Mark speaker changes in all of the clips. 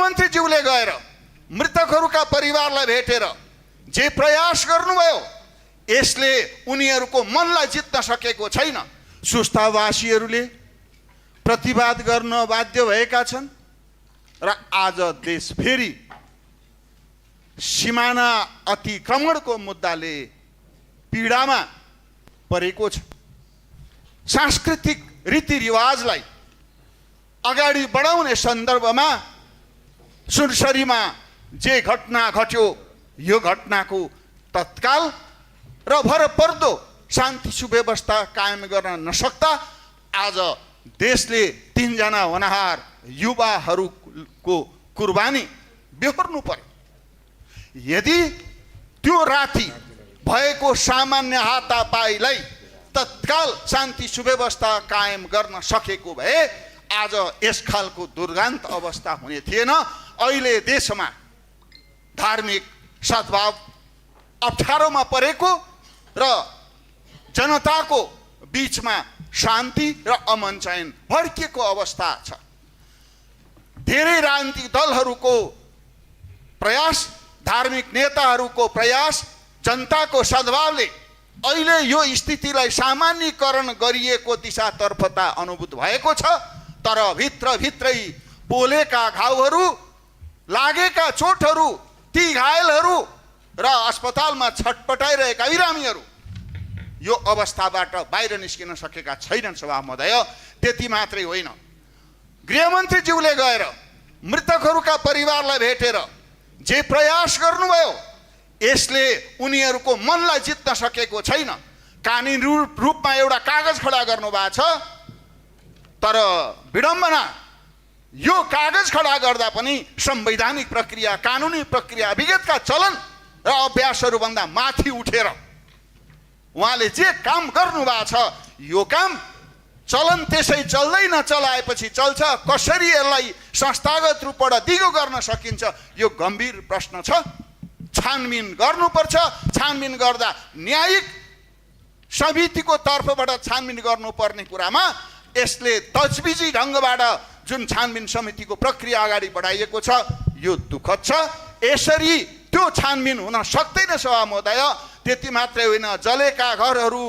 Speaker 1: गृहमन्त्रीज्यूले गएर मृतकहरूका परिवारलाई भेटेर जे प्रयास गर्नुभयो यसले उनीहरूको मनलाई जित्न सकेको छैन। सुस्तावासीहरूले प्रतिवाद गर्न बाध्य भएका छन् र आज देश फेरि सीमाना अतिक्रमणको मुद्दाले पीडामा परेको छ। सांस्कृतिक रीतिरिवाजलाई अगाडि बढाउने सन्दर्भमा सुनसरीमा जे घटना घट्यो यो घटनाको तत्काल र भरपर्दो शान्ति सुव्यवस्था कायम गर्न नसक्दा आज देशले 3 जना होनहार युवाहरूको कुर्बानी बेहोर्नु पर्यो। यदि त्यो राति भएको सामान्य हातापाईलाई तत्काल शान्ति सुव्यवस्था कायम गर्न सकेको भए आज यस खालको दुर्दान्त अवस्था हुने थिएन। अहिले देशमा धार्मिक सद्भाव अप्ठ्यारोमा परेको र जनताको बीचमा शान्ति र अमन चयन भड्किएको अवस्था छ। धेरै राजनीतिक दलहरूको प्रयास, धार्मिक नेताहरूको प्रयास, जनताको सद्भावले अहिले यो स्थितिलाई सामान्यीकरण गरिएको दिशातर्फ त अनुभूत भएको छ। तर भित्रभित्रै पोलेका घाउहरू, लागेका चोटहरू, ती घायलहरू र अस्पतालमा छटपटाइरहेका बिरामीहरू यो अवस्थाबाट बाहिर निस्किन सकेका छैनन्। सभा महोदय, त्यति मात्रै होइन, गृहमन्त्रीज्यूले गएर मृतकहरूका परिवारलाई भेटेर जे प्रयास गर्नुभयो यसले उनीहरूको मनलाई जित्न सकेको छैन। कानुनी रूपमा एउटा कागज खडा गर्नुभएको छ, तर विडम्बना यो कागज खडा गर्दा पनि संवैधानिक प्रक्रिया, कानुनी प्रक्रिया, विगतका चलन र अभ्यासहरूभन्दा माथि उठेर उहाँले जे काम गर्नुभएको छ यो काम चलन त्यसै चल्दै नचलाएपछि चल्छ, कसरी यसलाई संस्थागत रूपबाट दिगो गर्न सकिन्छ यो गम्भीर प्रश्न छ। छानबिन गर्नुपर्छ। छानबिन गर्दा न्यायिक समितिको तर्फबाट छानबिन गर्नुपर्ने कुरामा यसले तजबिजी ढङ्गबाट जुन छानबिन समितिको प्रक्रिया अगाडि बढाइएको छ यो दुःखद छ। यसरी त्यो छानबिन हुन सक्दैन सभा महोदय। त्यति मात्रै होइन, जलेका घरहरू,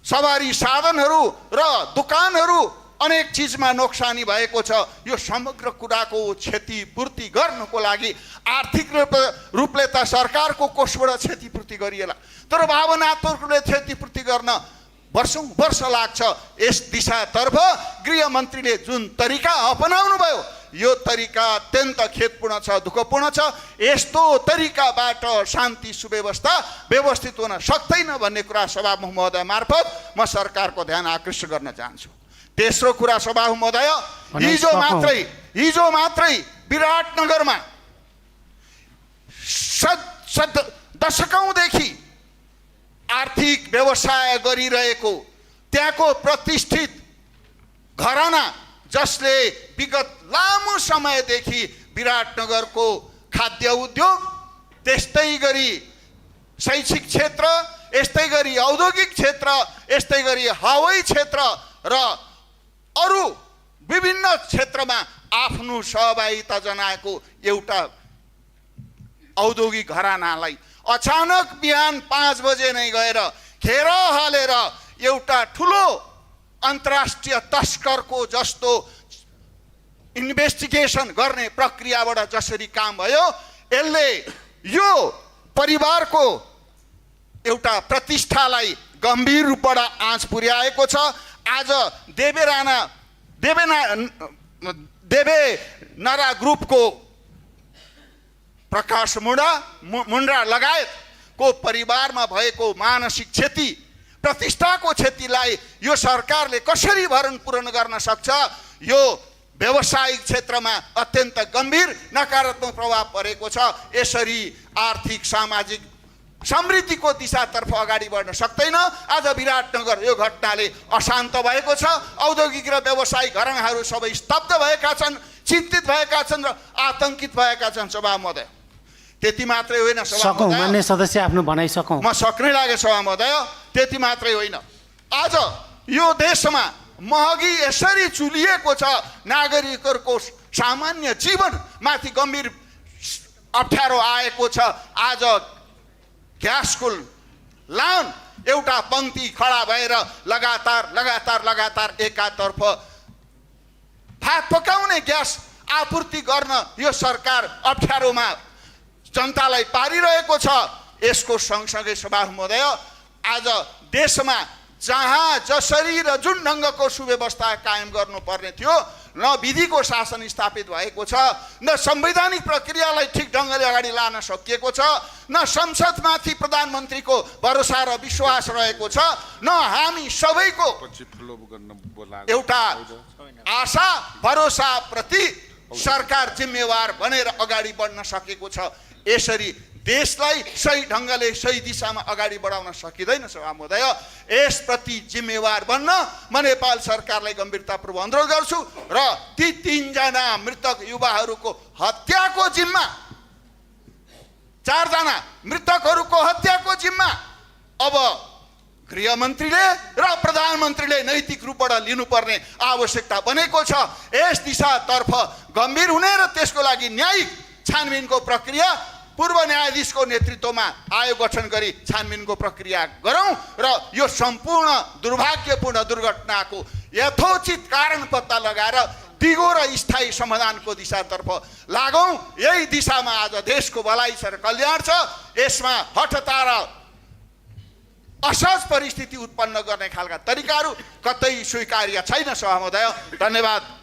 Speaker 1: सवारी साधनहरू र दोकानहरू, अनेक चिजमा नोक्सानी भएको छ। यो समग्र कुराको क्षतिपूर्ति गर्नको लागि आर्थिक रूपले त सरकारको कोषबाट क्षतिपूर्ति गरिएला, तर भावनात्मक रूपले क्षतिपूर्ति गर्न वर्षौं वर्ष लाग्छ। यस दिशातर्फ गृहमन्त्रीले जुन तरिका अपनाउनु भयो यो तरिका अत्यन्त खेदपूर्ण छ, दुःखपूर्ण छ। यस्तो तरिकाबाट शान्ति सुव्यवस्था व्यवस्थित हुन सक्दैन भन्ने कुरा सभामुख महोदय मार्फत म सरकारको ध्यान आकृष्ट गर्न चाहन्छु। तेस्रो कुरा सभामुख महोदय, हिजो मात्रै विराटनगरमा दशकौंदेखि आर्थिक व्यवसाय गरिरहेको त्यहाँको प्रतिष्ठित घराना जसले विगत लामो समयदेखि विराटनगरको खाद्य उद्योग, त्यस्तै गरी शैक्षिक क्षेत्र, यस्तै गरी औद्योगिक क्षेत्र, यस्तै गरी हवाई क्षेत्र र अरू विभिन्न क्षेत्रमा आफ्नो सहभागिता जनाएको एउटा औद्योगिक घरानालाई अचानक बिहान 5 बजे नै गएर घेरा हालेर एउटा ठुलो अन्तर्राष्ट्रिय तस्करको जस्तो इन्भेस्टिगेसन गर्ने प्रक्रियाबाट जसरी काम भयो यसले यो परिवारको एउटा प्रतिष्ठालाई गम्भीर रूपबाट आँच पुर्याएको छ। आज देवेनारा ग्रुपको प्रकाश मुन्डा लगायतको परिवारमा भएको मानसिक क्षति, प्रतिष्ठाको क्षतिलाई यो सरकारले कसरी भरणपूर्ण गर्न सक्छ? यो व्यावसायिक क्षेत्रमा अत्यन्त गम्भीर नकारात्मक प्रभाव परेको छ। यसरी आर्थिक सामाजिक समृद्धिको दिशातर्फ अगाडि बढ्न सक्दैन। आज विराटनगर यो घटनाले अशान्त भएको छ। औद्योगिक र व्यावसायिक घरानाहरू सबै स्तब्ध भएका छन्, चिन्तित भएका छन् र आतंकित भएका छन्। सभा महोदय, त्यति मात्रै होइन सभा महोदय,
Speaker 2: मान्य सदस्य आफ्नो भनाइ सकौं,
Speaker 1: म सक्नै लागे सभा महोदय। त्यति मात्रै होइन, आज यो देशमा महँगी यसरी चुलिएको छ, नागरिकहरूको सामान्य जीवनमाथि गम्भीर अप्ठ्यारो आएको छ। आज ग्यासको लाइन एउटा पङ्क्ति खडा भएर लगातार एकातर्फ भात पकाउने ग्यास आपूर्ति गर्न यो सरकार अप्ठ्यारोमा जनतालाई पारिरहेको छ। यसको सँगसँगै सभा महोदय, आज देशमा जहाँ जसरी र जुन ढङ्गको सुव्यवस्था कायम गर्नुपर्ने थियो, न विधिको शासन स्थापित भएको छ, न संवैधानिक प्रक्रियालाई ठिक ढङ्गले अगाडि लान सकिएको छ, न संसदमाथि प्रधानमन्त्रीको भरोसा र विश्वास रहेको छ, न हामी सबैको एउटा आशा भरोसा प्रति सरकार जिम्मेवार बनेर अगाडि बढ्न सकेको छ। यसरी देशलाई सही ढङ्गले सही दिशामा अगाडि बढाउन सकिँदैन। सभा महोदय, यसप्रति जिम्मेवार बन्न म नेपाल सरकारलाई गम्भीरतापूर्वक अनुरोध गर्छु र ती 3 जना मृतक युवाहरूको हत्याको जिम्मा, 4 जना मृतकहरूको हत्याको जिम्मा अब गृहमन्त्रीले र प्रधानमन्त्रीले नैतिक रूपबाट लिनुपर्ने आवश्यकता बनेको छ। यस दिशातर्फ गम्भीर हुने र त्यसको लागि न्यायिक छानबिनको प्रक्रिया पूर्व न्यायाधीशको नेतृत्वमा आयोग गठन गरी छानबिनको प्रक्रिया गरौँ र यो सम्पूर्ण दुर्भाग्यपूर्ण दुर्घटनाको यथोचित कारण पत्ता लगाएर दिगो र स्थायी समाधानको दिशातर्फ लागौँ। यही दिशामा आज देशको भलाइ छ र कल्याण छ। यसमा हठतारा असहज परिस्थिति उत्पन्न गर्ने खालका तरिकाहरू कतै स्वीकार्य छैन। सभा महोदय, धन्यवाद।